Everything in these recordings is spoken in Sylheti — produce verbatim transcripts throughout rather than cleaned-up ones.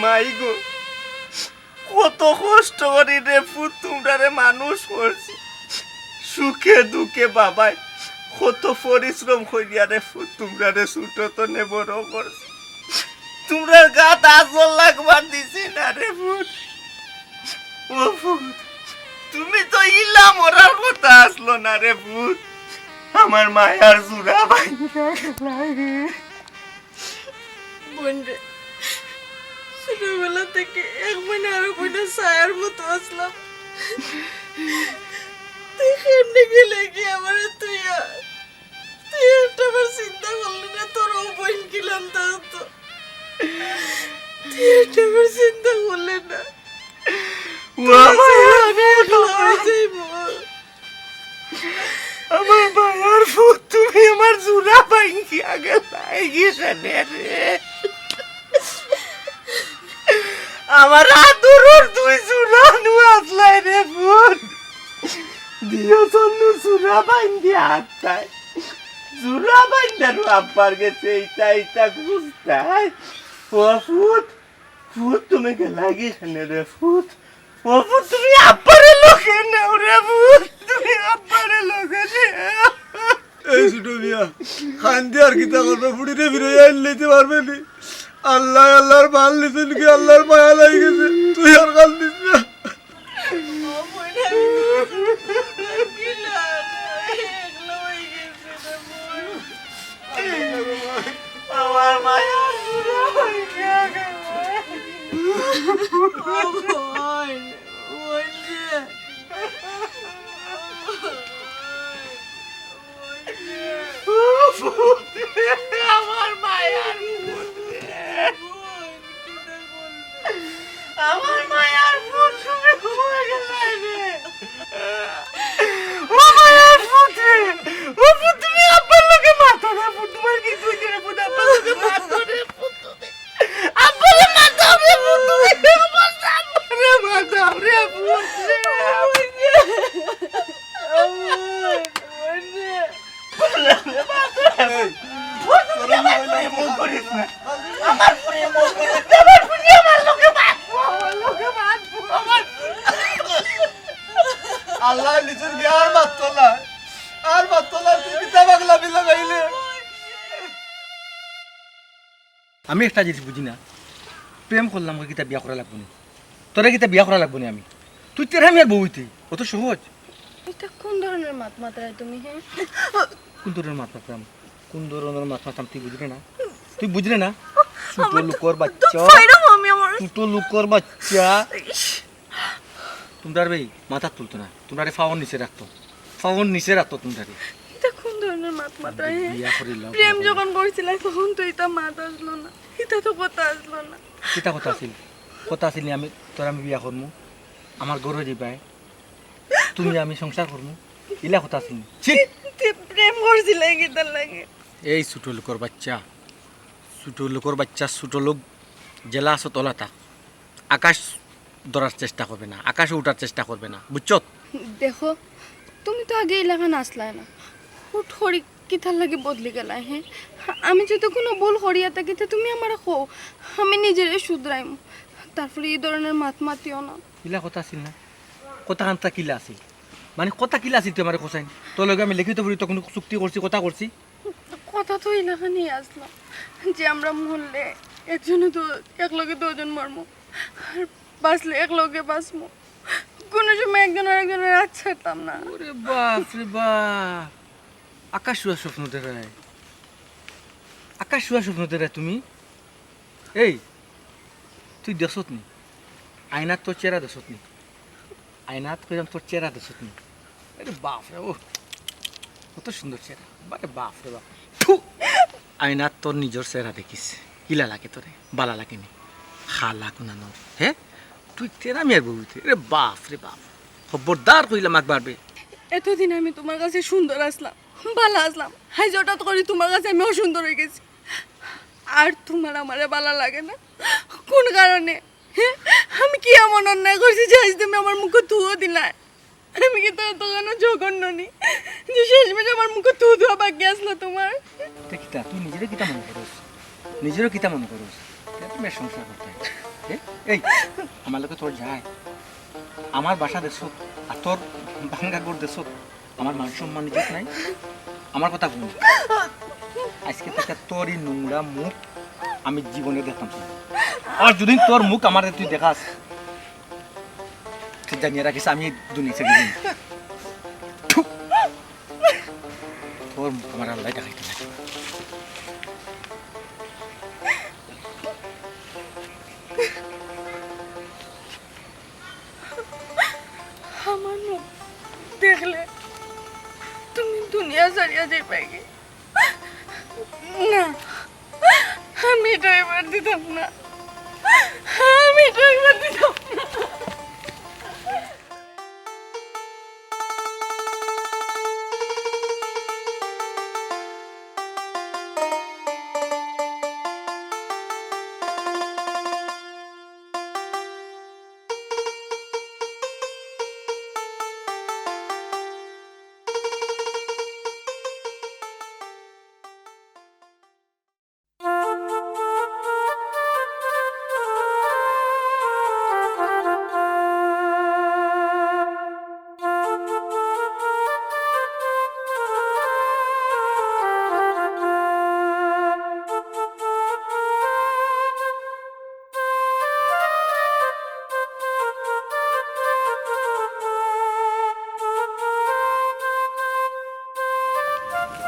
মাই গো, কত কষ্ট করি রে পুত তুমরারে মানুষ করছি। সুখে দুঃখে বাবায় কত পরিশ্রম করিয়া রে পুত তুমরারে ছোট তনে বড় করছি। তুমরার গাত আজর লাগবার দিছি না রে পুত। ও পুত, তুমি তো ইলা মরার কথা আছলো না রে পুত। আমার মায়ার জুড়া ভাঙ্গিয়া গেলায় রে। বোন রে, ছোটবেলা থেকে এক বোন আরো বোনের ছায়ার মতো আছলাম। তুই কেমনে গেলে কি আমারে তুই আর? তুই একটা বার চিন্তা করলি না, তোর ও বোন কিলান থাকতো? তুই একটা বার চিন্তা করলি না? ও আমার, আমি একলা অই যাইবো। আমার মায়ার পুত, তুমি আমার জুড়া ভাঙ্গিয়া গেলায় কিখানে রে। আমার আদরর দুই জুড়া নু আছলায় রে পুত। দিও তন্নু জুড়া ভাঙ্গিয়া আত্তায়। জুড়া ভাঙ্গিয়া নু আব্বার গেছে ইতা ইতা খুঁজতায়। ও পুত, পুত, তুমি গেলায় কিখানে রে পুত? ও পুত, তুমি আব্বারে লগে নেও রে পুত, তুমি আব্বারে লগে নেও। এই ছোট মিয়া, কান্দি আর কিতা করবে? ফুড়িরে ফিরে আইন লইতে পারবে নি? আল্লাহ, আল্লাহর মাল নিছেন কি আল্লাহর মায়া লাগি গেছে, তুই আর কান্দিস না। আমার মায়ার জুড়া ভাঙ্গিয়া গেলায়। ও বোন, বোন রে। ও পুত রে, আমার মায়ার পুত রে। আমার মায়ার পুত, তুমি কই গেলায় রে? ও মায়ার পুত রে, ও পুত, তুমি আব্বার লগে মাতো রে পুত, তুমার কিতা অইছে রে পুত, আব্বার লগে মাতো রে পুত তুমি। আব্বারে মাতাও রে পুত, তুমি আমার আব্বারে মাতাও রে পুত রে। এই, পুত, তুমি আমার ফুড়িরে মন করিস না। আমার ফুড়িরে মন করিস না। আমার ফুড়ি আমার লগে মাতবো, আমার লগে মাতবো, আমার ফুড়ি। আল্লাহ নিজের জ্ঞান মাততো না, আর মাততো না, তুই কিতা পাগলামি লাগাইলে? আমি একটা জিনিস বুঝি না, প্রেম করলাম, কিতা বিয়া করা লাগবো নি? তোরে কিতা বিয়া করা লাগবো নি আমি? তুই তেরা মিয়ার বউ অইতে অত সহজ? এটা কোন ধরনের মাত মাতরায় তুমি, হ্যাঁ? কোন ধরনের মাত মাতরাম? কোন ধরনের মাত মাতরাম তুই বুঝরে না? তুই বুঝরে না? ছোট আমার তো লোকর বাচ্চা, দুঃখ পাইরাম আমি আমার। ছোট লোকর বাচ্চা। ইস। তুমরারে মাথাত তুলতো না, তুমরারে পাওর নিচে রাখতো, পাওর নিচে রাখতো তুমরারে। এটা কোন ধরনের মাত মাতরায়, হ্যাঁ? বিয়া করিলাও, প্রেম বিয়া করিলাও। যখন করছিলাম তখন তো এটা মাত আসলো না, এটা তো কথা আসলো না। কিতা কথা আছিল? কথা আছিল নি আমি, তোরে আমি বিয়া করমু, আমার ঘরো যাইবায়, তুমি আমি সংসার করমু, ইলা কথা আছিল নি? ছি! তে প্রেম করছিলে কিতার লাগি? এই ছোট লোকর বাচ্চা, ছোট লোকর বাচ্চা, ছোট লোক যেলা আছত অলা থাক। আকাশ ধরার চেষ্টা করবে না, আকাশে উঠার চেষ্টা করবে না, বুঝছত? দেখো, তুমি তো আগে ইলাখান আছলায় না, হুট করি কিতার লাগি বদলি গেলায়, হ্যাঁ? আমি যদি কুনু ভুল করিয়া থাকি, তে তুমি আমারে কও, আমি নিজেরে শুধরাইমু। তারপরে ই ধরনের মাত মাতিও না। ইলা কথা আছিল না? কথা খানতা কিলা আছিল? মানে কথা কিলা আছিল তুই আমারে কছাইন? তোর লগে আমি লিখিত পড়ি তো কুনু চুক্তি করছি, কথা করছি? কথা তো ইলাখানই আসলো যে আমরা মরলে একজনে তো, এক লগে দুজন মরমু, আর বাঁচলে এক লগে বাঁচমু, কোনো সময় একজন আর একজনের হাত ছাড়তাম না। ওরে বাপ রে বাপ, আকাশ ছোঁয়া স্বপ্ন দেখায়, আকাশ ছোঁয়া স্বপ্ন দেখায় তুমি। এই, তুই দেখছত নি? আয়নাত তোর চেহারা দেখছত নি? আয়নাত কইলাম তোর চেহারা দেখছত নি? আরে বাপ রে, ও কত সুন্দর চেহারা, বারে বাপ রে বাপ। থু! আয়নাত তোর নিজর চেহারা দেখিস, কিলা লাগে তোরে? বালা লাগে নি? খালা কুনানোর, হে? তুই তেরা মিয়ার বউ অইতে? আরে বাপ রে বাপ, খবরদার কইলাম একবার বে। এতদিন আমি তোমার কাছে সুন্দর আসলাম, বালা আসলাম, হাইজ হঠাৎ করি তোমার কাছে আমি অসুন্দর অই গেছি। আর তোমার আমারে বালা লাগে না? কোন কারণে? হ্যাঁ? আমি কি এমন অন্যায় করছি যে আইজ তুমি আমার মুখো থুও দিলায়? আমি কিতা অতখানো জঘন্য নি যে শেষমেশ আমার মুখো থু থুয়া বাকি আসলো তোমার? তে কিতা, তুই নিজরে কিতা মনে করস? নিজরে কিতা মনে করস? তে তুমি সংসার করতে। এ, এই, আমার লগে তোর যায়? আমার বাসা দেশো, আর তোর ভাঙ্গা ঘর দেশো। আমার মান সম্মান ইজ্জত নাই? আমার কথা হুন, আইজকে থাকি তোর ই নোংরা মুখ আমি জীবনে দেখতাম না। আর যদি তোর মুখ আমারে তুই দেখাস, তুই জানিয়া রাখিস, আমি এই দুনিয়া ছাড়ি দিমু। থু! তোর মুখ আমার আল্লায় দেখাইতো না। আমার মুখ দেখলে তুমি দুনিয়া ছাড়িয়া যাইবায় গি? না, আমি ইটা অইবার দিতাম না। আমি ইটা অইবার দিতাম না।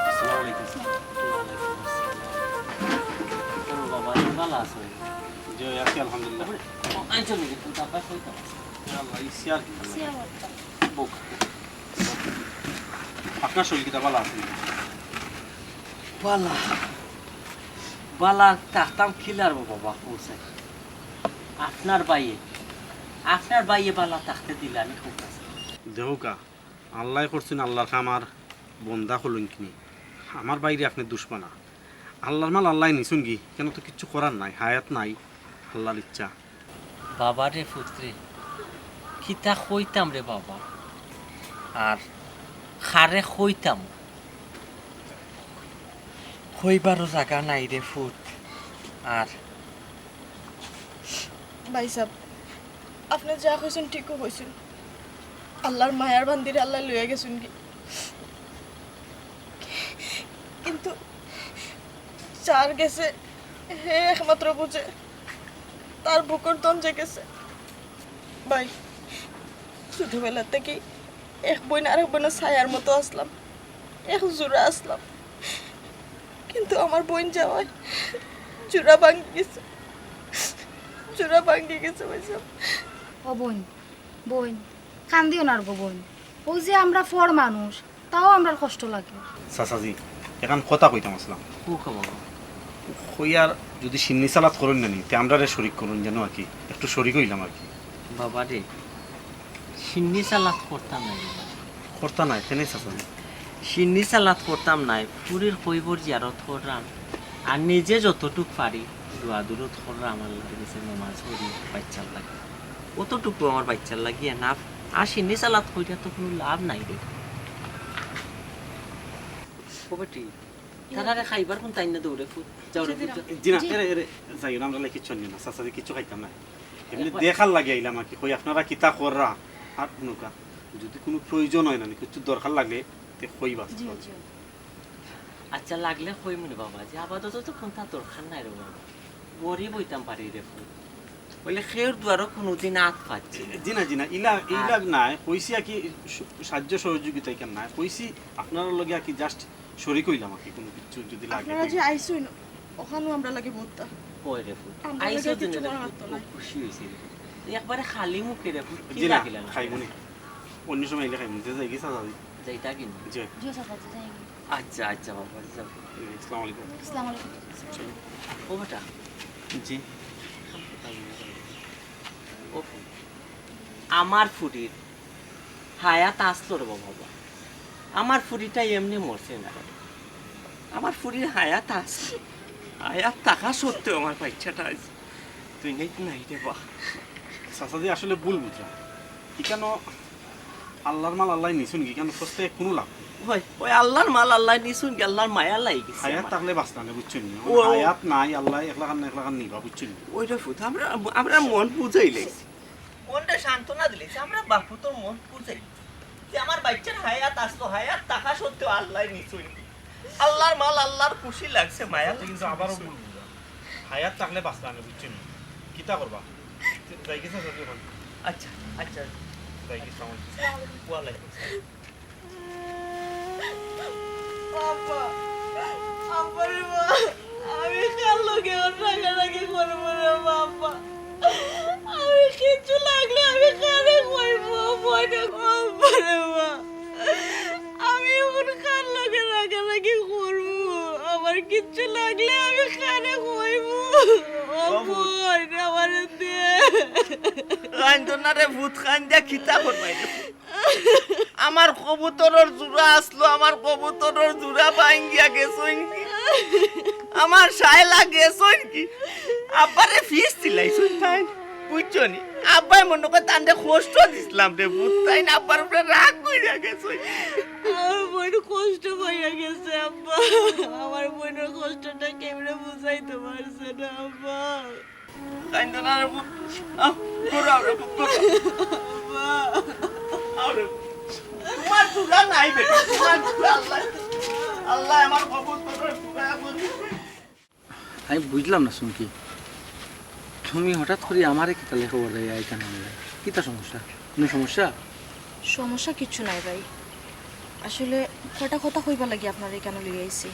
আসসালামু আলাইকুম। ওয়ালাইকুম আসসালাম। কেমন বাবা, ভালা আছো? জি, আছি আলহামদুলিল্লাহ। আইছো নাকি? তুমি তো আব্বা কইতাম। আল্লাহ, এই চেয়ার কি? চেয়ার। বউক। আপনার শরীর কিতা ভালা আছে? ভালা। ভালা থাকতাম কিলার বাবা, হোসেন। আপনার ভাইয়ে, আপনার ভাইয়ে ভালা থাকতে দিলে আমি খুব রাজি। দেখউক্কা, আল্লায় করছইন আল্লার কাম আর বন্দা কলঙ্কিনী। আমার ভাইরে আপনে দুশমনা। আল্লার মাল আল্লায় নিছইন গি, কেনে তো কিচ্ছু করার নাই, হায়াত নাই, আল্লার ইচ্ছা। বাবা রে পুত্রে, কিতা কইতাম রে বাবা, আর কারে কইতাম, কইবারও জাগা নাই রে পুত। আর ভাইসাব, আপনে যা কইছইন ঠিকউ কইছইন। আল্লার মায়ার বান্দিরে আল্লায় লইয়া গেছইন গি। কিন্তু যার গেছে হে একমাত্র বুঝে, তার বুকর ধন যে গেছে। ভাই, ছোটবেলা থাকি এক বইন আরেক বইনর ছায়ার মতো আছলাম, এক জুড়া আছলাম, কিন্তু আমার বইন যাওয়ায় জুড়া ভাঙ্গি গেছে, জুড়া ভাঙ্গি গেছে ভাইসাব। ও বইন, বইন, কান্দিও না গো বইন, অউ যে আমরা পর মানুষ, তাও আমরার কষ্ট লাগে। চাচাজি, এখান কথা কইতাম আছলাম। কউক্কা বাবা। কইয়ার যদি শিন্নি সালাত করইন না নি, তে আমরারে শরিক করইন যেন আর কি, একটু শরিক অইলাম আর কি। বাবা রে, শিন্নি সালাত করতাম নায় রে বাবা। করতা নায়, কেনে চাচাজি? শিন্নি সালাত করতাম নায়, ফুরির কইবর জিয়ারত কররাম, আর নিজে যতটুক পারি দোয়া দুরুদ কররাম, আল্লার গেছে নমাজ পড়ি, বাইচ্চার লাগি। অতটুকু আমার বাইচ্চার লাগি এনাফ। আর শিন্নি সালাত করিয়া তো কুনু লাভ নাই রে। ও বেটি, তারারে খাইবার কুন টাইম না দৌড়ে ফুট, যাও রে ফুট, যাও। জি না, এরে, এরে, যাইও না, আমরা কিচ্ছু আনি না, চাচাজি কিচ্ছু খাইতাম না। এমনে একবার দেখার লাগি আইলাম আর কি, কই আপনারা কিতা কররা, আর হুনউক্কা, যদি কুনু প্রয়োজন অয় না, কিচ্ছু দরকার লাগলে, তে কইবা। জি, জি। আচ্ছা, লাগলে কইমুনে বাবা, যে আপাতত তো কুনতা দরকার নাই রে বাবা। গরিব অইতাম পারি রে ফুত। অইলে কেউর দুয়ারো কুনুদিন আত পাতছি না। জি না, জি না, ইলা, আর ইলা নায়, কইছি আর কি, সু-, সাহায্য সহযোগিতা ইখান নায়, কইছি আপনারার লগে আর কি just শরিক অইলাম আর কি, কুনু কিচ্ছু যদি লাগে আপনারা তে। যে আইছইন, অখানউ আমরার লাগি বউততা। কই রে ফুত, আমরার আইছো লাগি দিনে কিচ্ছু রে মনে ফুত, রাখতো খুব নায়। খুশি অইছি রে ফুত। একবারে খালি মুখে রে ফুত, কি জি না, লাগিলা না? খাইমুনে। অন্য সময় আইলে খাইমুনে, তে যাইগি চাচাজি? যাইতা কিনি? জি। জি চাচাজি, যাইগি। আচ্ছা, আচ্ছা বাবা, যাও। আসসালামু আলাইকুম। আসসালামু আলাইকুম। ও বেটা। জি। ও ফুত, আমার ফুরির হায়াত আছলো রে বাবা। আমার ফুরিটা এমনে মরছে না রে। আমার ফুরির হায়াত আছে। হায়াত থাকা সত্ত্বেও আমার বাইচ্চাটা আইজ দুনিয়াত নাই রে বা। চাচাজি আসলে ভুল বুঝরা। ইখানো আল্লার মাল আল্লায় নিছইন গি, ইখানো পস্তাইয়া কুনু লাভ নাই। ভাই, ওই আল্লার মাল আল্লায় নিছইন গি, আল্লার মায়া লাগি গেছে হায়াত আমার। থাকলে বাঁচলা না, বুঝছো নি? ও, ও। হায়াত নাই, আল্লায় একলা খান না একলা খান নিবা, বুঝছো নি? ওই রে ফুত, আমরা, আমরা মন বুঝাইলাইছি। মনটা সান্ত্বনা দিলাইছি, আমরা বাপ-পুতর মন বুঝাইলাইছি। যে আমার বাইচ্চার হায়াত আছলো, হায়াত থাকা সত্ত্বেও আল্লায় নিছইন গি। আল্লার মাল আল্লার খুশি লাগছে, মায়া লাগছে। কিন্তু আবারও ভুল বুঝা। হায়াত থাকলে বাঁচলা না, বুঝছো নি? কিতা করবা? যাই গেছে সত্যি এখন। আচ্ছা, আচ্ছা। যাই গেছে আমার। ওয়ালাইকুম আসসালাম। আব্বা, আব্বা রে বা, আমি কার লগে ওর রাগারাগি করবো রে বাবা? আমি কিচ্ছু লাগলে আমি কারে কইবো? আব্বা রে বা, আমি এখন কার লগে রাগারাগি করবো? আমার কিচ্ছু লাগলে আমি কারে কইবো? ও ও ফুত। বোন, আমারে দে। কাইন্দো না রে ফুত, কাইন্দা কিতা করবায় রে ফুত? আমার কবুতরর জোড়া আছলো, আমার কবুতরর জোড়া ভাঙ্গিয়া গেছইন গি। আমার শায়লা গেছইন গি। আব্বারে ফিস দিলাইছইন তাইন, বুঝছো নি? আব্বায় মনো কয় তানরে কষ্ট দিছলাম রে ফুত, তাইন আব্বার উপরে রাগ করিয়া গেছইন। আমার বোন কষ্ট পাইয়া গেছে আব্বা, আমার বোনর কষ্টটা কেউরে বুঝাইতে পারছে না আব্বা। কাইন্দো না রে পুত। আও, ঘুরো, আও রে পুত, ঘুরো। আও রে পুত। তোমার জোড়া নাই বেটা, তোমার জোড়া আল্লায়, আল্লায় আমার কবুতরর জোড়া। আমি বুঝলাম না চুমকি, তুমি হঠাৎ করি আমারে কিতা লেখা খবর দেয় এখানে আনলে? কিতা সমস্যা? কোনো সমস্যা? সমস্যা কিচ্ছু নাই ভাই, আসলে কয়টা কথা কইবার লাগি আপনারে এখানে লইয়া আইছি।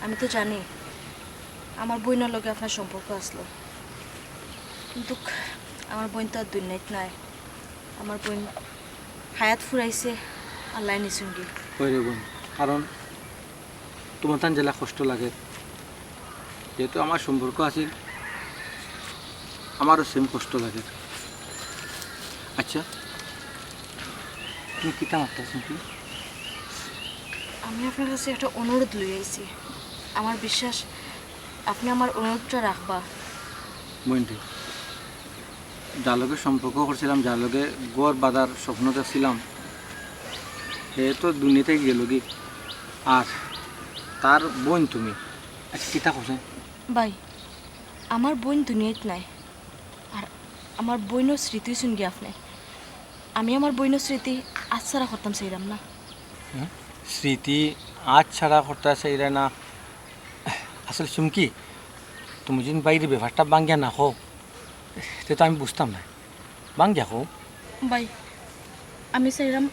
আমি তো জানি আমার বইনর লগে আপনার সম্পর্ক আছলো, কিন্তু আমার বইন তো আর দুনিয়াত নাই। আমার বইন হায়াত ফুরাইছে, আল্লায় নিছইন গি। ওই রে বোন, কারণ তোমার তান যেলা কষ্ট লাগে, যেহেতু আমার সম্পর্ক আছিল, আমারও সেম কষ্ট লাগে। আচ্ছা, তুমি কিতা মাততা চুমকি? আমি আপনার কাছে একটা অনুরোধ লই আইছি, আমার বিশ্বাস আপনি আমার অনুরোধটা রাখবা। বইন রে, যার লগে সম্পর্ক করছিলাম, যার লগে ঘর বাঁধার স্বপ্ন দেখছিলাম, হে তো দুনিয়া থাকি গেল গি। আর তার বইন তুমি। আচ্ছা, কিতা করছে? ভাই, আমার বইন দুনিয়াত নাই, আর আমার বইনর স্মৃতি অইছইন গি আপনি। আমি আমার বইনর স্মৃতি আতছাড়া করতাম চাইরাম না। হ্যাঁ? স্মৃতি আতছাড়া করতা চাইরায় না? আসলে চুমকি, তুমি যদি ভাইরে ব্যাপারটা ভাঙ্গিয়া না কও, তে তো আমি বুঝতাম না। ভাঙ্গিয়া কও। ভাই, আমি চাইরাম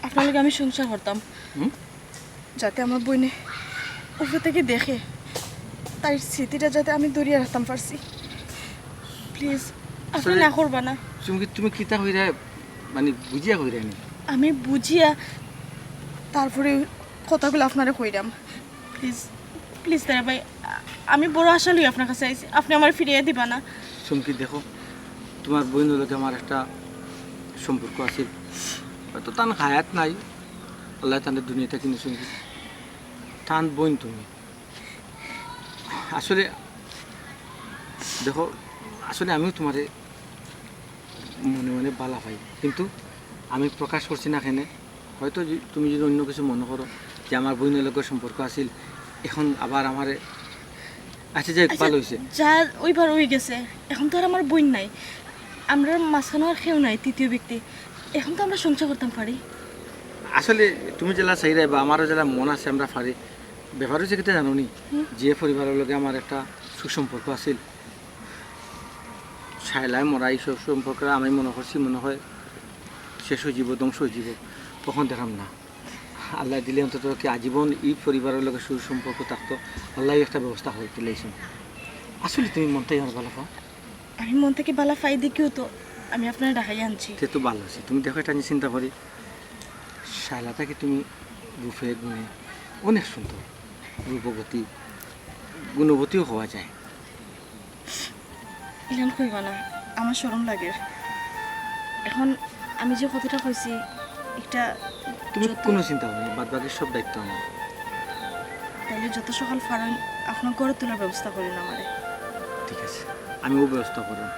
আপনার লগে আমি সংসার করতাম, হুম? যাতে আমার বইনে উপরে থাকি দেখে, তাইর স্মৃতিটা যাতে আমি ধরিয়া রাখতাম পারছি। প্লিজ, আপনি আসলে না করবা না। চুমকি, তুমি কিতা কইরায়, মানে, বুঝিয়া কইরায় নি? আমি বুঝিয়া তারপরে কথাগুলা আপনারে কইরাম। প্লিজ, প্লিজ দারা ভাই, আ-, আমি বড় আশা লই আপনার কাছে আইছি, আপনি আমারে ফিরাইয়া দিবা না। চুমকি, দেখো, তোমার বইনর লগে আমার একটা সম্পর্ক আছিল, হয়তো তান হায়াত নাই, আল্লায় তানরে দুনিয়া থাকি নিছইন গি। তান বইন তুমি। আসলে দেখো, আসলে আমিও তোমারে মনে মনে বালা পাই, কিন্তু আমি প্রকাশ করছি না কেনে। হয়তো যে, তুমি যদি অন্য কিছু মনে করো যে আমার বইনর লগে সম্পর্ক আছিল, এখন আবার আমারে, আচ্ছা, যাই হোক, আচ্ছা, ভালো হইছে। যা অইবার অই গেছে, এখন তো আর আমার বইন নাই, আমরার মাঝখানো আর কেউ নাই, তৃতীয় ব্যক্তি। এখন তো আমরা সংসার করতাম পারি। আসলে তুমি যেলা চাইরায় বা আমারও যেলা মন আছে, আমরা পারি। ব্যাপার হইছে কিতা জানো নি? হুম। যে পরিবারর লগে আমার একটা সুসম্পর্ক আছিল, শায়লায় মরা এই সব সম্পর্ক আমি মনে করছি মনে হয় শেষ হয়ে যাব, ধ্বংস হয়ে যাব, তখন দেখলাম না। আল্লায় দিলে অন্তত কি আজীবন এই পরিবারর লগে সুসম্পর্ক থাকতো। আল্লায় একটা ব্যবস্থা করে দিলাইছইন। আসলে তুমি মনটাই আমার ভালা পাও। আমি মন থাকি ভালা পাই দেখিও তো আমি আপনারে ডাকাইয়া আনছি। তে তো ভালা আছে। তুমি দেখো, একটা জিনিস চিন্তা করি, শায়লা থাকি তুমি রূপে গুণে অনেক সুন্দর, রূপবতী, গুণবতীও হওয়া যায়। ইলান কইবা না, আমার শরম লাগের। এখন আমি যে কথাটা কইছি, এটা তুমি যত কোনো চিন্তা করো না, বাদ বাকি সব দায়িত্ব আমার। তাইলে যত সকাল পারইন আপনার ঘরো তোলার ব্যবস্থা করইন আমারে। ঠিক আছে, আমি ও ব্যবস্থা করমু।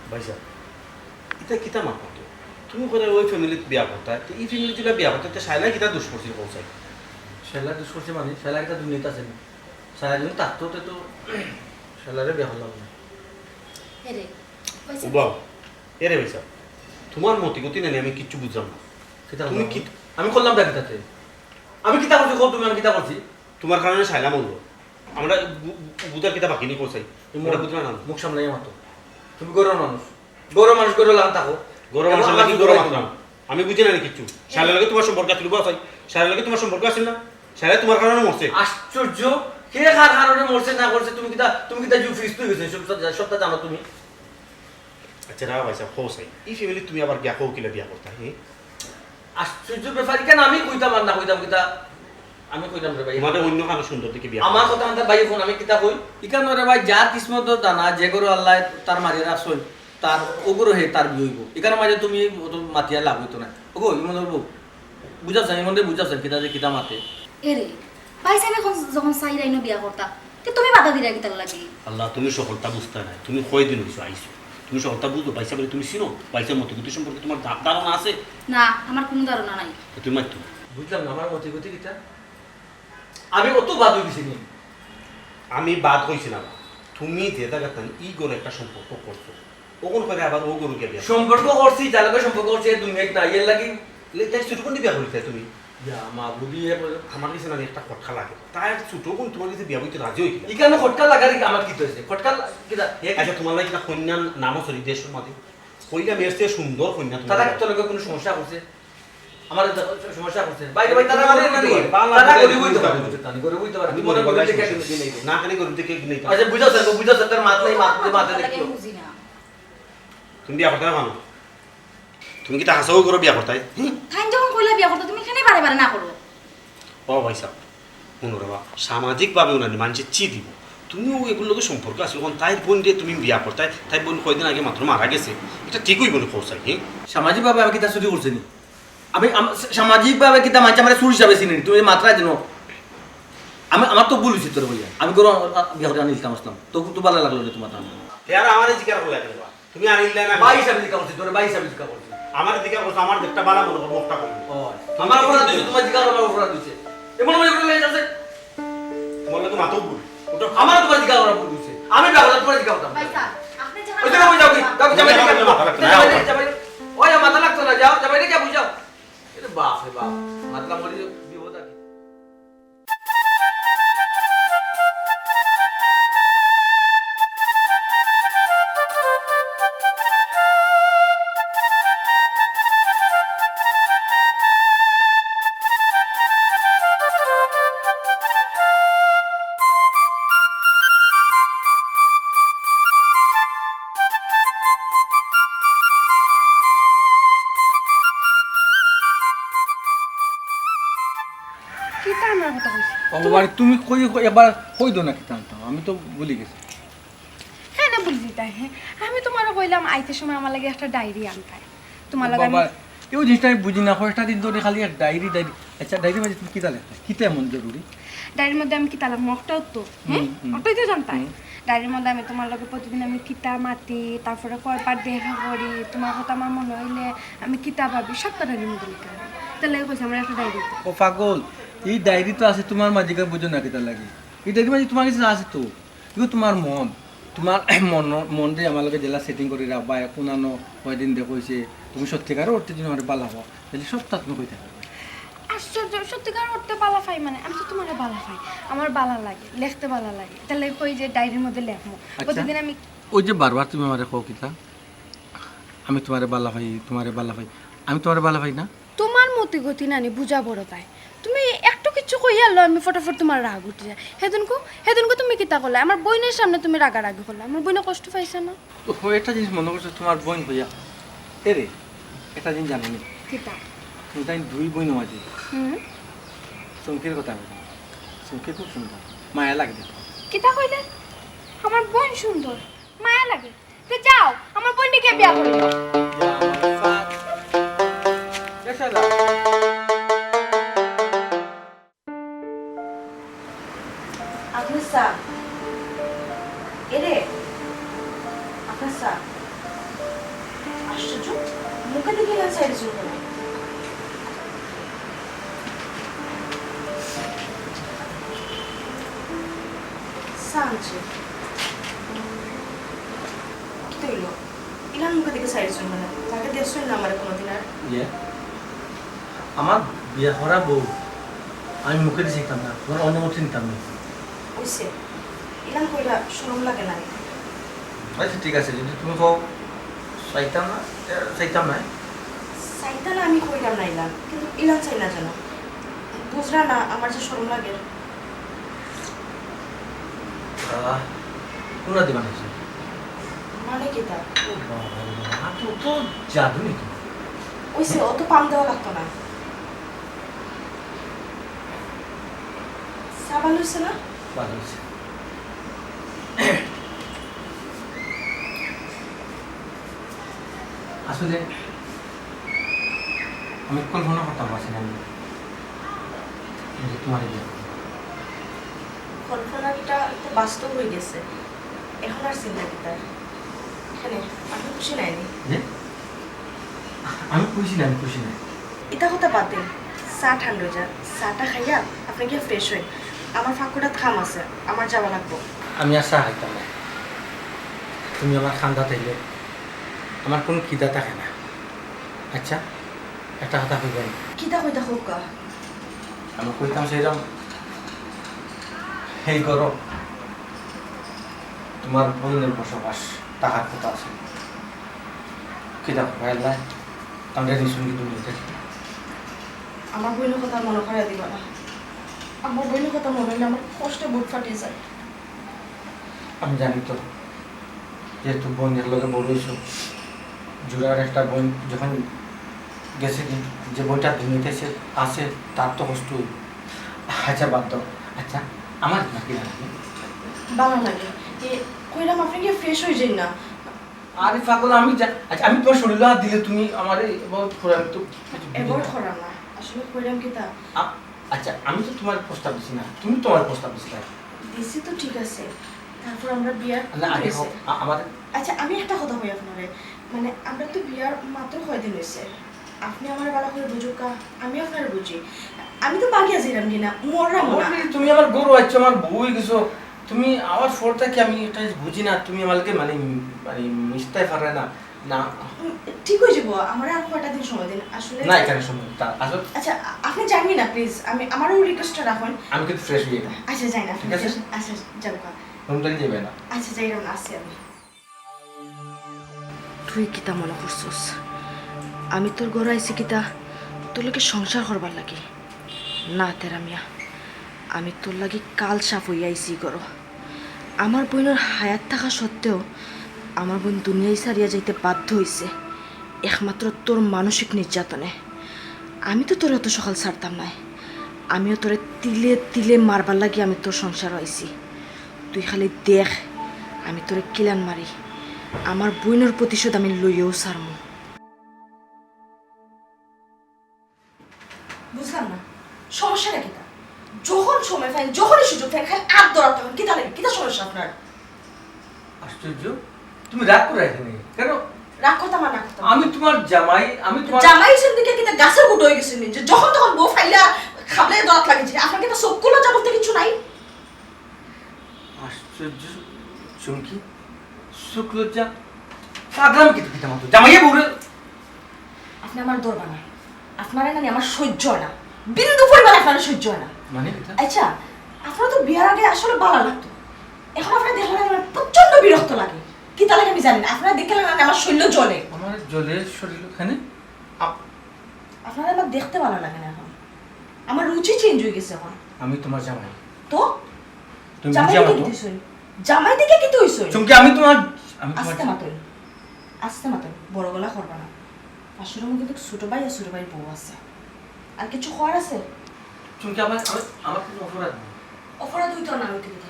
ভাইসাব, ইতা কিতা মাত মাতো? তুমি কইরায় ওই ফ্যামিলিত বিয়া করতায়, তে ই ফ্যামিলিত যেলা বিয়া করতায়, তে শায়লায় কিতা দুষ করছিল কও চাই? শায়লা দুষ করছে মানে? শায়লা কিতা দুনিয়াত আছে নি? শায়লা যদি থাকতো, তে তো শায়লারে বিয়া করলাম না। এরে, ওই যে উবাও, এরে ভাইসাব, তুমার মতিগতি নানি আমি কিচ্ছু বুঝলাম না। কিতা তুমি করলাম? কি আমি করলাম না কিতাতে? আমি কিতা করছি? কও তুমি, আমি কিতা করছি? তুমার কারণে শায়লা মরলো। আমরা বু-, বু-, বুঝার কিতা বাকি নি কও চাই? তুমি ওটা বুঝলা না। মুখ সামলাইয়া মাতো। তুমি গরুর মানুষ। গরুর মানুষ গরুর লাখান থাকো। গরুর মানুষ লাগি গরু মাতলাম। আমি বুঝি না নি কিচ্ছু। শায়লার লগে তুমার সম্পর্ক আছিল, বুঝছো? শায়লার লগে তুমার সম্পর্ক আছিল না? শায়লা তুমার কারণে মরছে। আশ্চর্য, কে কার কারণে মরছে না করছে, তুমি কিতা, তুমি কিতা জু ফিস তুই গেছে, সব, সব, সবটা জানো তুমি। আচ্ছা, রাও ভাইসাব, কও চাই, ই ফ্যামিলি তুমি আবার গিয়া কও কিলা বিয়া করতা, হে? আশ্চর্য ব্যাপার, কেন আমি কইতাম আর না কইতাম কিতা? আমি কইতাম রে ভাই। তোমাদের অন্য কারো সুন্দর দেখে বিয়া আমার করো। কথা আনতে ভাই, এখন আমি কিতা কই? ইখান রে ভাই, যার কিসমত দানা, যে গরু আল্লাহ তার মাঝে রাখছইন, তার ও গরু হে তার বিয়ে হইব। ইখান মাঝে তুমি অত মাতিয়া লাভ হইতো না। ওগো, ইমন বউ, বুঝাছেন, ইমন বুঝাছেন, কিতা যে কিতা মাতে। এরে, ভাইসাব এখন যখন চাইরাইন বিয়া করতা, তে তুমি বাধা দিরায় কিতার লাগি? আল্লাহ, তুমি সকলটা বুঝতায় নায়। তুমি কয়দিন হইছো আইছো? তুমি সকলটা বুঝো, ভাইসাবরে তুমি চিনো? ভাইসাবর মতিগতি সম্পর্কে তোমার ধা-, ধারণা আছে? না, আমার কুনু ধারণা নাই। তে তুমি মাতো। বুঝলাম না, আমার মতিগতি কিতা? আমি অত বাদ হই গেছি নি? আমি বাদ হইছি না। তুমি যে জাগাত নানি ই গরু একটা সম্পর্ক করছো, অখন কইরায় আবার ও গরু গিয়া বিয়া। সম্পর্ক করছি, যার লগে সম্পর্ক করছি, এ দুনিয়াত নাই, এর লাগি। লে, তাই ছোট বোন বিয়া করিতায় তুমি? ইয়া, মা বুঝি, এ বলে, আমার কাছে নানি একটা খটকা লাগে। তাই ছোট বোন তোমার কাছে বিয়া বইতে রাজি হইল। ইখানো খটকা লাগার কি আমার কিতা হইছে? খটকা লা-, কিতা? এ আচ্ছা, তোমার লাগি কিতা কইন্যার নামও চলি দেশর মাঝে? কইলা মেয়ের চেয়ে সুন্দর কইন্যা তুমি তারা পাও। কিতা লগে কুনু সমস্যা করছে? আমার তো সমস্যা করছে। বাইরে ভাই, তারা তারা মানে গরিব নানি? হইতে পারে। বাংলা তারা ভাষায় গরিব হইতে পারে, গরিব। বুঝতে পারি, গরিব হইতে পারে। আমি তুমি মনে মনে করলে বলি দেখে দেখে কিনে দিবে। না, কেন গরিব দেখে কিনে দিবে? আচ্ছা, বুঝা স্যার, বুঝা স্যার, তার মাত নাই, মাত, মাত দেখি। বুঝি না। তুমি বিয়া করতে পারো না? তুমি কিতা হাছাউ করো বিয়া করতায়? হুম? তাইন যখন কইলা বিয়া করতা, তুমি কেনে বারে বারে না করো? ও ভাইসাব, হুনো রে বা, সামাজিকভাবে উনানি মানষে চি দিব। তুমিও এগুর লগে সম্পর্ক আছে, অখন তাইর বোনরে তুমি বিয়া করতায়, তাইর বোন কয়দিন আগে মাত্র মারা গেছে। ইটা ঠিক অইবো নি কও চাই, হে? সামাজিকভাবে আমি কিতা চুরি করছি নি? আমি, আম-, সামাজিকভাবে কিতা মানষে আমারে চুর হিসাবে চিনে নি? তুমি মাতরায় যেন। আমি, আমার তো ভুল অইছে তোরে কইয়া। আমি গরু, আ, আ, বিয়া করি আনিলতাম আসলাম। তো, তো ভালা লাগলো নি তোমার তা? তে আর আমারে জিকার করলায় কেনে বা? তুমি আনিলায় না? ভাই হিসাবে জিকার করছি, তোরে ভাই হিসাবে জিকার করছি। আমারে জিকার করছো, আমার একটা ভালা মনে করো, মুখটা কই। ও, আমার অপরাধ অইছে, তোমার জিকার করার অপরাধ অইছে। এমন মনে করে লইয়া যাচ্ছে। তোমার লগে মাতও ভুল। ওটা আমার তোমার জিকার করার ভুল অইছে। আমি বিয়া করতাম, তোমার জিকার করতাম। ভাই সাহেব, আপনি যে ওই যে, ওই যাও কি? যাও কি? যাও, যাও, যাও, যাও, যাও, যাও, যাও। ওই মাথা লাগতো না, যাও, যাও, যাও, যাও। এরে বাপ রে বাপ। মাতলাম বলি বিপদ আর কি। কিতা আনার কথা কইছি? ও বাবা, তুমি কই, কই, একবার কই দেও না কিতা আনতাম, আমি তো ভুলি গেছি। কেনে ভুলি যাইতায়, হে? আমি তোমারে কইলাম আইতে সময় আমার লাগি একটা ডায়েরি আনতায়। তোমার লগে আমি বাবা, এই জিনিসটা আমি বুঝি না, কয়টা দিন ধরি খালি এক ডায়েরি, ডায়েরি। আচ্ছা, ডায়েরির মাঝে তুমি কিতা লেখতায়? কিতা এমন জরুরি? ডায়েরির মধ্যে আমি কিতা লেখমু? অটাউ তো, হে? হুম, হুম। অটাউ তো জানতায়। হুম। ডায়েরির মধ্যে আমি তোমার লগে প্রতিদিন আমি কিতা মাতি, তারপরে কয়বার দেখা করি, তোমার কথা আমার মনে অইলে আমি কিতা ভাবি, সবটা ডায়েরির মধ্যে লেখা আছে। তাইলে কইছি আমার একটা ডায়েরি। ও পাগল, এই ডায়েরি তো আছে তোমার মাঝে, বুঝো না কিতার লাগি? এই ডায়েরির মাঝে তোমার কাছে আছে তো। ইগু তোমার মন, তোমার মন, মনরে আমার লগে যেলা setting করি রাখবায়, কুনানো কয়দিন দেখো অইছে, তুমি সত্যিকার অর্থে যদি আমারে বালা পাও, তাইলে সবটা তুমি কইতায় পারবায়। আশ্চর্য, সত্যিকার অর্থে বালা পাই মানে? আমি তো তোমারে বালা পাই, আমার বালা লাগে, লেখতে বালা লাগে, তাইলে কই যে ডায়েরির মধ্যে লেখমু। আচ্ছা। প্রতিদিন আমি ওই যে বারবার তুমি আমারে কও কিতা, আমি তোমারে বালা পাই, তোমারে বালা পাই, আমি তোমারে বালা পাই না? তোমার মতিগতি নানি বুঝা বড় পায়। তুমি একটু কিচ্ছু কইয়া লো, আমি ফটাফট তোমার রাগ উঠি যায়। হেদিনকু, হেদিনকু তুমি কিতা করলায়? আমার বইনের সামনে তুমি রাগারাগি করলায়। আমার বইনে কষ্ট পাইছে না? ও, একটা জিনিস মনে করছো তোমার বইন কইয়া? এরে, একটা জিনিস জানো নি? কিতা? তুমি তাই দুই বইন মাঝে। হুম। চমকির কথা আমি জানি। চমকি খুব সুন্দর। মায়া লাগে দেখো। কিতা কইলে? আমার বইন সুন্দর। মায়া লাগে। তে যাও, আমার বইনরে গিয়া বিয়া করি। আপনার চা। এরে, আপনার চা। আশ্চর্য, মুখে দেখি না চাইরে চুল করে। সানচে। কিতা অইলো? ইলান মুখে দেখি চাইরে চুল করে। তাকে দেখছইন না আমারে কোনোদিন আর? ইয়ে, আমার বিয়া করা বউ, আমি মুখে দি চাইতাম না, তোমার অনুমতি নিতাম না। অইছে, ইলান কইরা শরম লাগে না? আচ্ছা, ঠিক আছে, যদি তুমি কও চাইতাম না, এ, চাইতাম না। চাইতা না আমি কইরাম না ইলান, কিন্তু ইলান চাই না যেন। বুঝরা না আমার যে শরম লাগে। আহ, কোনটা দিবা না? মানে কিতা? ও বাবা রে বাবা, আর তো, তো জাদু নাকি? অইছে, অত পাম দেওয়া লাগতো না। চা ভালা অইছে না? ভালা অইছে। আসলে আমি কল্পনা করতাম পারছি না যে তোমার এই বিয়া। কল্পনাটা তো বাস্তব অই গেছে, এখন আর চিন্তা কিতার? এখানে আপনি খুশি নায়নি? জি? আমি খুশি না, আমি খুশি না। ইতা কথা বাদ দেন, চা ঠান্ডা অই যা, চাটা খাইয়া আপনি গিয়া ফ্রেশ অইন। আমার ফাঁকুটাত কাম আছে, আমার যাওয়া লাগবো। আমি আর চা খাইতাম না। তুমি আমার কান্দাত আইলে আমার কোনো খিদা থাকে না। আচ্ছা, একটা কথা কইবায় নি? কিতা কইতা কউক্কা? আমি কইতাম চাইরাম, এই ঘরো তোমার বইনর বসবাস থাকার কথা আছে। কিতা কইবায় আল্লাহ, তানরে নিছইন কি দুনিয়াতে? আমার বইনর কথা মনো করাইয়া দিবা না। আমার বইনর কথা মনো অইলে আমার কষ্টে বুক ফাটি যায়। আমি জানি তো, যেহেতু বইনর লগে বড় অইছো, জুড়ার একটা বইন যখন গেছে কি, যে বইনটা দুনিয়াতে আছে, আছে, তার তো কষ্ট অইবো। আচ্ছা, বাদ দাও। আচ্ছা, আমার তোমার কিলা লাগে? ভালা লাগে। এ, কইরাম আপনি গিয়া ফ্রেশ অই যাইন না। আরে পাগল, আমি যা-, আচ্ছা, আমি তোমার শরীলো হাত দিলে তুমি আমারে এবার পুরা, আমি তো কিছু বুঝি না। অ্যাভয়েড করা না, আসলে কইরাম কিতা? আ-, আচ্ছা, আমি তো তোমার প্রস্তাব দিছি না, তুমি তোমার প্রস্তাব দিছিলা। দিছি তো ঠিক আছে, তারপর আমরা বিয়ার না, আগে অইছে। হোক, আ-, আমাদের আচ্ছা, আমি একটা কথা কই আপনারে, মানে, আমরা তো বিয়ার মাত্র কয়দিন অইছে, আপনি আমারে ভালা করি বুঝউক্কা, আমি আপনারে বুঝি। আমি তো বাগিয়া যাইরাম কি না, মররাম না। ওরে, তুমি আমার ঘরো আইছো, আমার বউ অই গেছো, তুমি আমার ফলটা কি, আমি একটা জিনিস বুঝি না, তুমি আমাকে মানে, মানে মিশতায় পাররায় না, না। উম, ঠিক অই যাইবো, আমারে আর কয়টা দিন সময় দিন, আসলে। না, এখানে সময় দিন, তা আসলে আচ্ছা, আ-, আপনি যাইন না, প্লিজ, আমি, আমারও রিকোয়েস্টটা রাখইন। আমি কিন্তু ফ্রেশ অই যাই। আচ্ছা, যাইন আপনি, ঠিক আছে? ফ্রেশ, আচ্ছা, যাউক্কা। রুমটা কি যাইবে না? আচ্ছা, যাইরাম না, আছি আমি। তুই কিতা মনো করছস আমি তোর ঘরো আইছি কিতা তোর লগে সংসার করবার লাগি? না তেরা মিয়া, আমি তোর লাগি কাল সাপ অইয়া আইছি ই ঘরো। আমার বইনর হায়াত থাকা সত্ত্বেও আমার বইন দুনিয়াই ছাড়িয়া যাইতে বাধ্য অইছে একমাত্র তোর মানসিক নির্যাতনে। আমি তো তোরে অত সকাল ছাড়তাম নায়, আমিও তোরে তিলে তিলে মারবার লাগি আমি তোর সংসারো আইছি। তুই খালি দেখ, আমি তোরে কিলান মারি। আমার বইনর প্রতিশোধ আমি লইয়াউ ছাড়মু। বুঝলাম না, সমস্যাটা কিতা? যখন সময় পাইন, যখনই সুযোগ পাইন, খালি আত ধরাত থাকইন। কিতা লাগে? কিতা সমস্যা আপনার? আশ্চর্য, তুমি রাগ করায় কেনে? কেন? রাগ করতাম আর না করতাম। আমি তোমার জামাই, আমি তোমার জামাই অইছইন দেখি কিতা গাছর গুটা অই গেছইন নি? যে যখন তখন বউ ফাইলা খাবলে ধরাত লাগি যে, আপনার কিতা চউখ লজ্জা বলতে কিচ্ছু নাই? আশ্চর্য, চুমকি, চউখ লজ্জা, পাগলামি কিতা, কিতা মাতো? জামাইয়ে বউরে। আপনি আমারে ধরবা না, আপনারে নানি আমার সইজ্য অয় না, বিন্দু পরিমাণ আপনারে সইজ্য অয় না। মানে কিতা? আচ্ছা, আপনারে তো বিয়ার আগে আসলে ভালা লাগতো, এখন আপনারে দেখলে আমার প্রচণ্ড বিরক্ত লাগে। কিতা লাগে আমি জানি না, আপনারে দেখলে নানি আমার শরীল জ্বলে। আমার জ্বলে শরীল, কেনে? আপ- আপনারে আমার দেখতে ভালা লাগে না এখন, আমার রুচি চেঞ্জ অই গেছে এখন। আমি তোমার জামাই। তো? তুমি জামাই বুঝি দেখে আমার কি তো? অইছে? জামাই দেখে কিতা অইছে? চুমকি, আমি তোমার, আমি তোমার আস্তে মাতইন, আস্তে মাতইন, বড় গলা করবা না। পাশের রুমো কিন্তু ছোট ভাই আর ছোট ভাইর বউ আছে, আর কিছু কওয়ার আছে? চুমকি, আমার, আমার, আমার কোনো অপরাধ নাই। অপরাধ অইতো না, অইতো কিতা?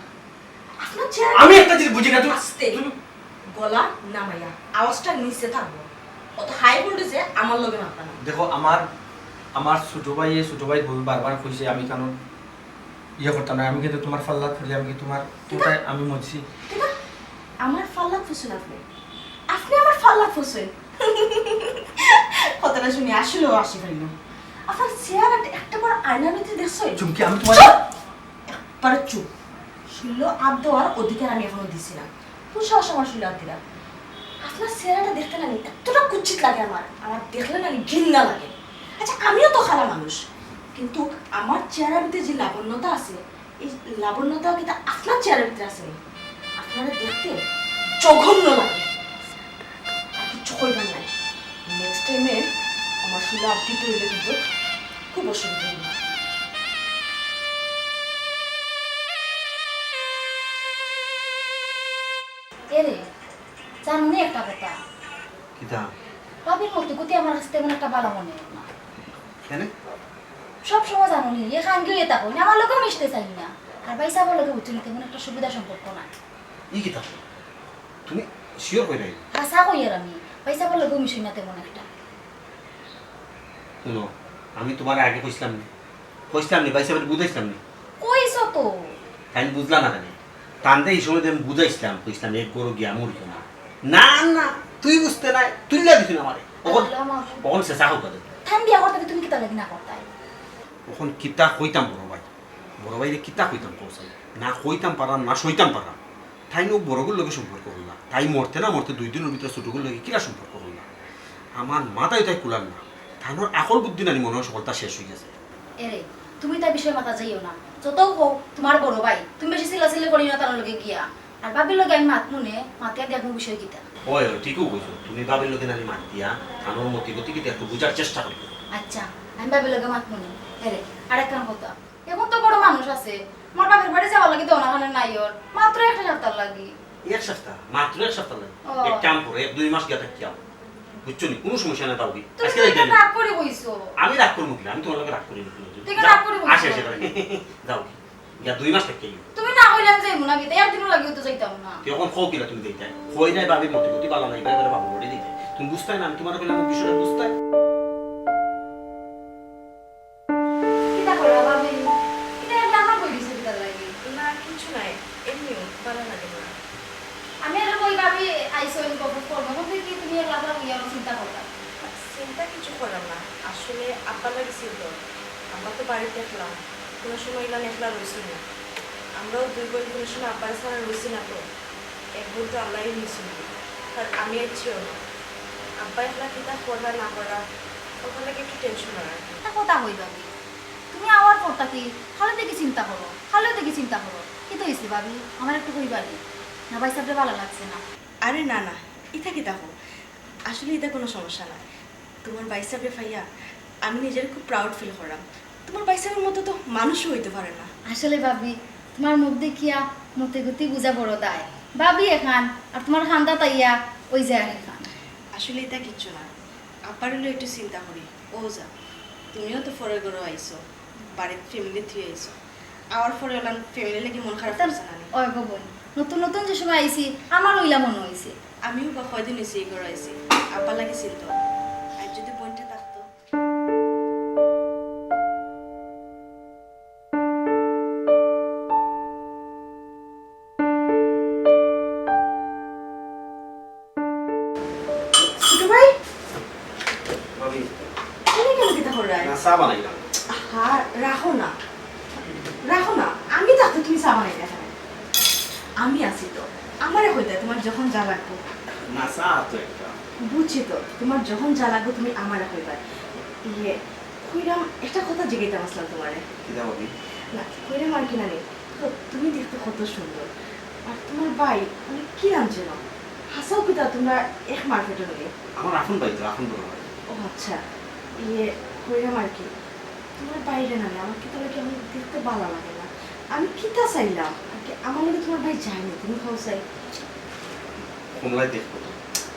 আপনার চেহারা আমি একটা জিনিস বুঝি না, তুমি, আস্তে। তুমি গলা নামাইয়া, আওয়াজটা নিচে থাকবো। অত হাই ভোল্টেজে আমার লগে মাতবা না। দেখো, আমার, আমার ছোট ভাইয়ে, ছোট ভাইর বউয়ে বারবার কইছে আমি কেন ইয়ে করতাম না, আমি কিন্তু তোমার ফাল্লাত পড়ি, আমি কি তোমার কিতা? কোথায় আমি মরছি? কিতা? আমার ফাল্লাত পড়ছইন আপনি? আপনি আমার ফাল্লাত পড়ছইন? কথাটা শুনি আসলেও আসি পারি না। আপনার চেহারাটা একটা বার আয়নার ভিতরে দেখছো? চুমকি, আমি তোমার একবারে চুপ। শরীলো আত দেওয়ার অধিকার আমি এখনো দিছি না। কোন সাহস আমার শরীলো আত দিলা? আপনার চেহারাটা দেখতে নানি এতটা কুৎসিত লাগে আমার, আমার দেখলে নানি ঘিন্না লাগে। আচ্ছা, আমিও তো খারাপ মানুষ, কিন্তু আমার চেহারার ভিতরে যে লাবণ্যতা আছে, এই লাবণ্যতা কিতা আপনার চেহারার ভিতরে আছে নি? আপনারে দেখতে জঘন্য লাগে। আর কিচ্ছু কইবার নাই। নেক্সট টাইমে আমার শরীলো আত দিতে অইলে কিন্তু খুব অসুবিধা অইবো। এরে, জানো নি একটা কথা? কিতা? ভাবির মতি গতি আমার কাছে তেমন একটা ভালা মনে অয় না। কেনে? সব সময় জানো নি, এ খান গিয়ে তা কই না, আমার লগেও মিশতে চায় না। আর ভাইসাবর লগে বুঝছো নি, তেমন একটা সুবিধা সম্পর্ক না। ই কিতা? তুমি শিওর কইরায়? হাছা কইয়ার আমি, ভাইসাবর লগেও মিশই না তেমন একটা। হুনো, আমি তুমারে আগে কইছলাম নি? কইছলাম নি, ভাইসাবরে বুঝাইছলাম নি? কইছো তো। তাইন বুঝলা না কেনে? তানরে ই সময় আমি বুঝাইছলাম, কইছলাম, "এক গরু গিয়া মরিও না।" না, না, তুই বুঝতে নাই, তুইলা দিছইন আমারে। অখন, আল্লাহ মাবুদ। অখন শেষা হোক দে। তাইন বিয়া করতে তুমি কিতা লাগি না করতায়? অখন কিতা কইতাম বড় ভাই? বড় ভাইরে কিতা কইতাম কও চাই? না কইতাম পারাম, না সইতাম পারাম। তাইন অউ বড়গুর লগে সম্পর্ক করলা। তাই মরতে না মরতে দুই দিনর ভিতরে ছোটগুর লগে কিলা সম্পর্ক করলা? আমার মাথায় তাই কুলার না। তানর আকল বুদ্ধি নানি মনে অয় সকলতা শেষ অই গেছে। এরে, তুমি তার বিষয়ে মাথা যাইও না। যতউ কও, তুমার বড় ভাই, তুমি বেশি চিল্লাচিল্লি করিও না তার লগে গিয়া। আর ভাবির লগে আমি মাতমুনে, মাতিয়া দেখমু বিষয় কিতা। অয়, অয়, ঠিকউ কইছো। তুমি ভাবির লগে নানি মাতিয়া, তানর মতি গতি কিতা একটু বুঝার চেষ্টা করিও। আচ্ছা, আমি ভাবির লগে মাতমুনে। এরে, আরেকখান কথা। অখন তো বড় মানুষ আছে, আমার বাপের বাড়ি যাওয়ার লাগি দোকান খানে নাই ওর, মাত্র একটা সপ্তাহ লাগি। এক সপ্তাহ? মাত্র এক সপ্তাহ লাগি? ও। এক কাম করো, এক দুই মাস গিয়া থাকিয়া আও। বুঝছো নি? কুনু সমস্যা নাই, যাও গি। তুমি আজকে তো যাইতে এটা হবে। রাগ করি কইছো। আমি রাগ করমু কিলা? আমি তুমার লগে রাগ করি না কুনুদিন। তুই যাও, রাগ করি কইছো। আসি, আসি, যাও। গিয়া দুই মাস থাকিয়া আও। তুমি না কইলে আমি যাইমু না, কিতা একদিনও লাগিও তো যাইতাম না। তুই অখন কও কিলা তুমি যাইতায়? কইরায় ভাবির মতি গতি ভালা নাই, এবারে বাবু বাড়ি যাইতায়। তুমি বুঝতায় না, আমি তুমারে কইলাম বিষয়টা বুঝতায়। কিতা করলা ভাবি? ইতা এমনে আমার বই দিছে কিতার লাগি? না, কিচ্ছু নাই, এমনেউ ভালা লাগে না। আমি আরো কই ভাবি আইছো, আমি গল্প করবো, এখন থেকে তুমি একলা একলা বইয়া আমার চিন্তা করলা। চিন্তা কিচ্ছু করলাম না, আসলে আব্বার লাগি চিন্তা। আব্বা তো বাড়িত একলা, কুনু সময় ইলান একলা রইছইন না। আমরাও দুই বইন কুনু সময় আব্বারে ছাড়া রইছি না তো। এক বইন তো আল্লায় নিছইন, আর আমি আইছিও না। আব্বা একলা কিতা কররা না কররা, অটার লাগি একটু টেনশন অয় আর কি। একটা কথা কই ভাবি, তুমি আওয়ার পর থাকি খালি দেখি চিন্তা করো, খালি দেখি চিন্তা করো। কিতা অইছে ভাবি, আমারে একটু কইবা নি? না ভাইসাবরে ভালা লাগছে না? আরে না, না, ইতা কিতা কও? আসলে ইতা কুনু সমস্যা না। তুমার ভাইসাবরে পাইয়া আমি নিজরে খুব proud feel কররাম। তুমার ভাইসাবর মতো তো মানুষও অইতে পারে না। আসলে ভাবি, তুমার মুখ দেখিয়া মতি গতি বুঝা বড় দায়। ভাবি একখান, আর তুমার কান্দাত আইয়া অউ যে আরেকখান। আসলে ইতা কিচ্ছু না, আব্বারে লইয়া একটু চিন্তা করি। ও যা, তুমিও তো পরের ঘরো আইছো, বাড়িত family থুইয়া আইছো, আওয়ার পরে অলান family লাগি মন খারাপ করছে না নি? অয় গো বইন, নতুন নতুন যে সময় আইছি, আমারও অইলা মনো অইছে। আমিও বা কয়দিন অইছে ই ঘরো আইছি, আব্বার লাগি চিন্তা। আর যদি বইনটা থাকতো। ছোট ভাই, ভাবি। তুমি কেনে কিতা কররায়? না, চা বানাইরাম। আহা, রাখো না, রাখো না, আমি থাকতে তুমি চা বানাইরায় কেনে? আমি আছি তো, আমারে কইতায় তুমার যখন যা লাগবো। না, চা তো একটা। বুঝছি তো, তুমার যখন যা লাগবো তুমি আমারে কইবায়। ইয়ে, কইরাম, একটা কথা জিগাইতাম আছলাম তুমারে। কিতা ভাবি? না, কইরাম আর কি নানি, তো তুমি দেখতে কত সুন্দর, আর তুমার ভাই, মানে, কি নাম যেন? হাছাউ কিতা তুমরা এক মার পেটর নি? আমার আপন ভাই তো, আপন বড় ভাই। ও আচ্ছা, ইয়ে, কইরাম আর কি, তুমার ভাইরে নানি আমার কিতা লাগি এমন দেখতে ভালা লাগে না। আমি কিতা চাইলাম আর কি, আমার লগে তুমার ভাই যায়নি, তুমি কও চাই। কমলায় দেখবো তো।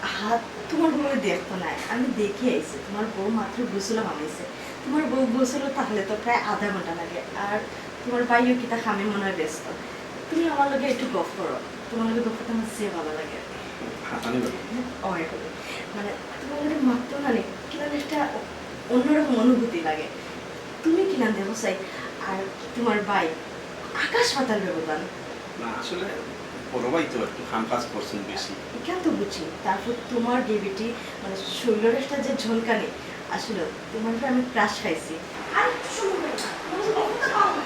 আহা, তুমার কমলায় দেখতো নায়, আমি দেখি আইছি, তুমার বউ মাত্র গোসল হামাইছে। তুমার বউ গোসল থাকলে তো প্রায় আধা ঘন্টা লাগে, আর তুমার ভাইও কিতা কামে মনে অয় ব্যস্ত। তুমি আমার লগে একটু গফ করো, তুমার লগে গফ করতে আমার যে ভালা লাগে। হাতানি লাগে। অয়, মানে, তুমার লগে মাততে নানি কিলান একটা অন্যরকম অনুভূতি লাগে। তুমি কিলান দেখো চাই, আর তুমার ভাই, আকাশ পাতাল ব্যবধান। না, আসলে বড় ভাই তো একটু কাম কাজ করছইন বেশি। ইখান তো বুঝি, তারপর তুমার গেবিটি, মানে, শরীলর একটা যে ঝলকানি, আসলে তুমার উপরে আমি ক্রাশ খাইছি। আর একটু সময় হয়ে যাক, তোমার সাথে কথা বলতে পারবো না।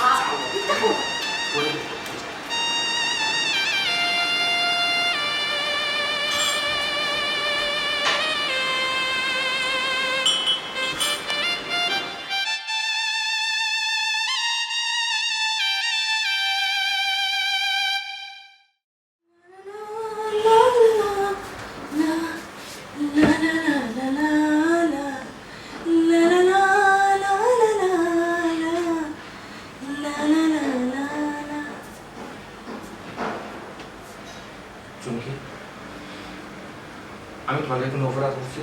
আহ, দেখো। চুমকি, আমি তুমার লগে কুনু অপরাধ করছি?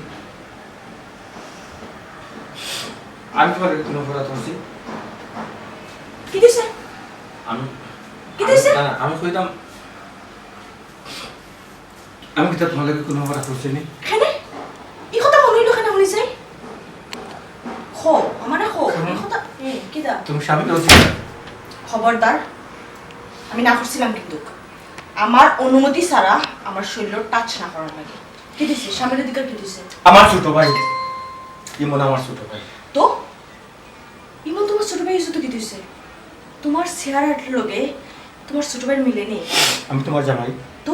আমি তুমার লগে কুনু অপরাধ করছি? কিতা অইছে? আমি কিতা অইছে? না, না, আমি কইতাম, আমি কিতা তুমার লগে কুনু অপরাধ করছি নি? কেনে? ই কথা মনো অইলো কেনে হুনি চাই? কও, আমারে কও, ই কথা, এ, কিতা? তুমি স্বামীর অধিকার। খবরদার, আমি না করছিলাম কিন্তু। আমার অনুমতি ছাড়া আমার শরীলর touch না করার লাগি। কিতা অইছে? স্বামীর অধিকার কিতা অইছে? আমার ছোট ভাই। ইমন আমার ছোট ভাই। তো? ইমন তুমার ছোট ভাই অইছে তো কিতা অইছে? তুমার চেহারার লগে তুমার ছোট ভাইর মিলে নি। আমি তুমার জামাই। তো?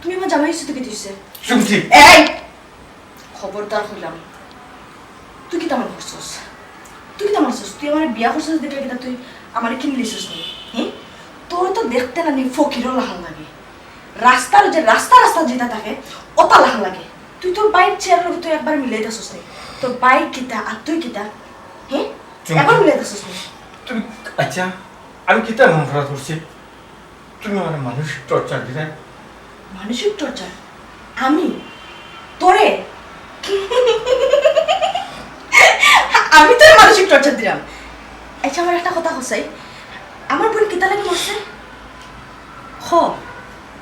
তুমি আমার জামাই অইছো তো কিতা অইছে? চুমকি। এই! খবরদার কইলাম। তুই কিতা মনো করছস? তুই কিতা মনো করছস? তুই আমারে বিয়া করছস দেখলে কিতা তুই আমারে কিনি লইছস নি? হে? তোর তো দেখতে না নি ফকিরর লাখান লাগে। রাস্তার যে রাস্তা রাস্তা যেটা থাকে, ওটা লাখান লাগে। তুই তোর ভাইর চেহারার লগে তুই একবার মিলাই দিছস নি। তোর ভাই কিতা আর তুই কিতা? হে? চুমকি। একবার মিলাই দিছস নি। তুমি, আচ্ছা, আমি কিতা এমন অপরাধ করছি? তুমি আমারে মানসিক torture দিরায়। মানসিক torture? আমি? তোরে? আমি তোরে মানসিক torture দিরাম? আচ্ছা, আমারে একটা কথা কও চাই, আমার বইন কিতার লাগি মরছে? ক,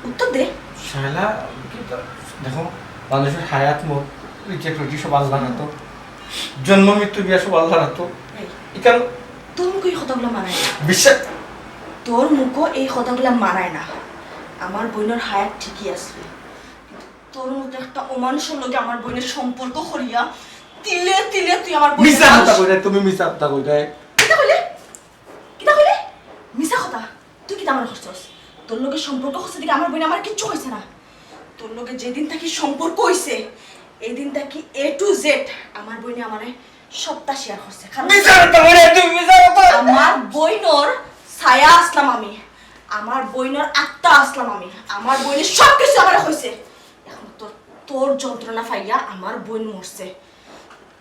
উত্তর দে। শায়লা, কিতা, দেখো, মানুষর হায়াত মউত, রুজি রুটি সব আল্লার আতো। জন্ম মৃত্যু বিয়া সব আল্লার আতো। এই, ইখান তোর মুখো ই কথাগুলা মানায় না। বিশ্বাস তোর মুখো এই কথাগুলা মানায় না। আমার বইনর হায়াত ঠিকই আছে, কিন্তু তোর মতো একটা অমানুষর লগে আমার বইনর সম্পর্ক করিয়া তিলে তিলে তুই আমার বইনর মিছা কথা মানুষ কইরায়, তুমি মিছা কথা কইরায়। কিতা কইলে? কিতা কইলে? মিছা কথা। তুই কিতা মনে করছস? তোর লগে সম্পর্ক করছে দেখি আমার বইনে আমার কিচ্ছু কইছে না। তোর লগে যেদিন থাকি সম্পর্ক হইছে, এদিন থাকি A to Z আমার বইনে আমারে সবটা share করছে। কারণ মিছা কথা কইরায়, তুমি মিছা কথা। আমার বইনর ছায়া আসলাম আমি, আমার বইনর আত্মা আসলাম আমি, আমার বইনে সব কিছু আমারে কইছে। এখন তোর, তোর যন্ত্রণা পাইয়া আমার বইন মরছে।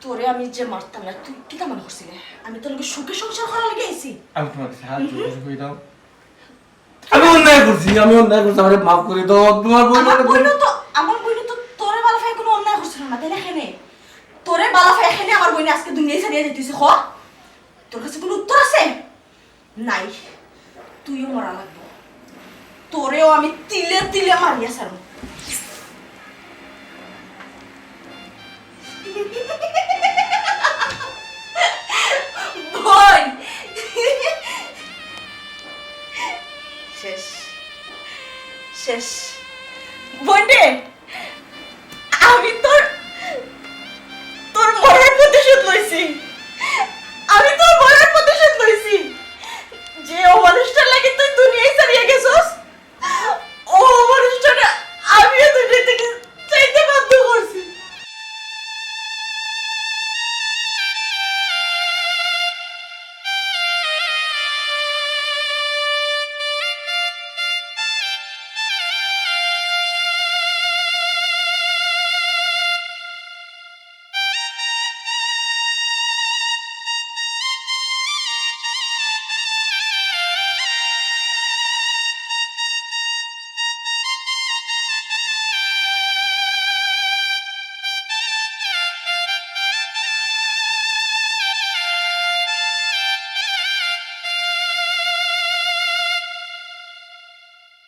তোরে আমি যে মারতাম না, তুই কিতা মনে করছিলে? আমি তোর লগে সুখে সংসার করার লাগি আইছি? আমি তোমার কাছে হাত জোড় করে কই দাও, আমি অন্যায় করছি, আমি অন্যায় করছি, আমারে মাফ করে দাও। তোমার বইন আমার বইনও তো, আমার বইনও তো তোরে বালা পাইয়া কোনো অন্যায় করছিল না, তাইলে কেনে? তোরে বালা পাইয়া কেনে আমার বইনে আজকে দুনিয়া ছাড়িয়া যাইতেছে, ক? তোর কাছে কোনো উত্তর আছে? নাই, তুইও মরা লাগবো। তোরেও আমি তিলে তিলে মারিয়া ছাড়মু। বইন! শেষ, শেষ।